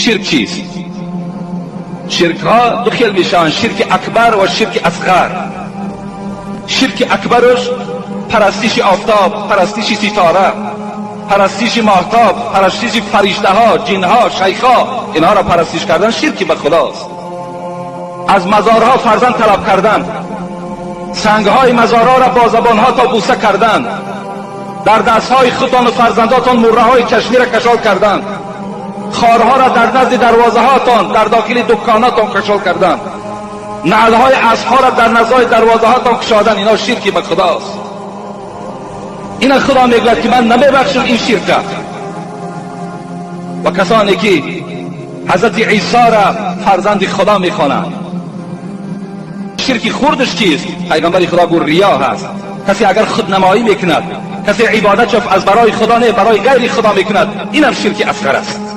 Ширк чист? Ширкҳо ду хел мешаванд: ширки акбар ва ширки асғар. Ширки акбараш парастиши офтоб, парастиши ситора, парастиши моҳтоб, парастиши фариштаҳо, ҷинҳо, шайхҳо, инҳоро парастиш кардан ширки ба худост. Аз мазорҳо фарзанд талаб кардан, сангҳои мазорҳоро бо забонҳо то бӯса кардан, дар дастҳои худтон ва фарзандотон мурраҳои чашмиро кашол кардан, хорҳоро дар назди дарвозаҳотон, дар дохили дуконотон кашол кардан, наълҳои аспҳоро дар наздҳои дарвозаҳотон кушодан, ино ширки ба худост. Ина худо мегӯяд, ки ман намебахшам ин ширка. Ва касоне ки ҳазрати Исоро фарзанди худо мехонанд. Ширки хурдаш чист? Пайғамбари худо гуфт: риё ҳаст. Касе агар худнамоӣ мекунад, касе ибодатшо аз барои худо не, барои ғайри худо мекунад, инам ширки асғар аст.